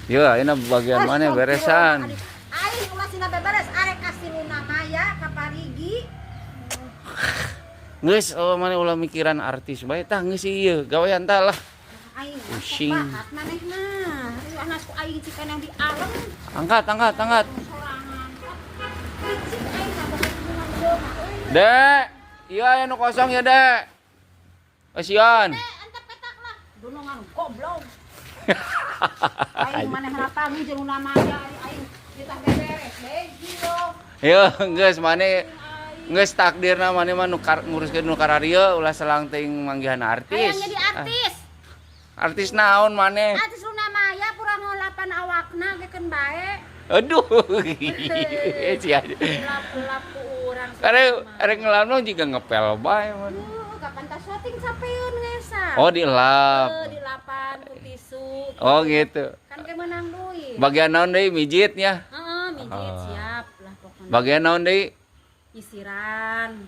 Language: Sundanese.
Yo, ayeuna bagian mana beresan? Aing ulah sina beberes, arek kasih Luna Maya ka Parigi. Geus, oh, mana ulah mikiran artis bae tah, geus ieu gawean tah lah. Aing Pusing. bakat manehna. Ayo anas ku aing cikan yang di alam. Angkat, angkat, angkat. Sorangan. Licik aing mah hubungan jelema euy. Dek, iya aya nu kosong ya, Dek. Kasihan. Eh, antep petak lah. Dunungan goblok. Aing manehna tangi jeung Luna Maya aing kita beberes beji lo. Yo, geus maneh geus takdirna maneh mah nu nguruskeun nu kararieu, ulah selang teuing manggihan artis. Hayang jadi artis. Ah, artis naon maneh? Artis Luna Maya pura ngolapan awakna ge keun bae. Aduh. Sia. Lap-lap ku urang. Karena arek ngelap juga ngepel bae man. Kapan tas syuting capeun ngesa. Oh, dilap. Heuh, dilapan ku tisu. Oh, gitu. Kan ge menang duit. Bagian naon deui, mijitnya? Heeh, mijit Oh. siap lah pokoknya. Bagian naon deui? Isiran.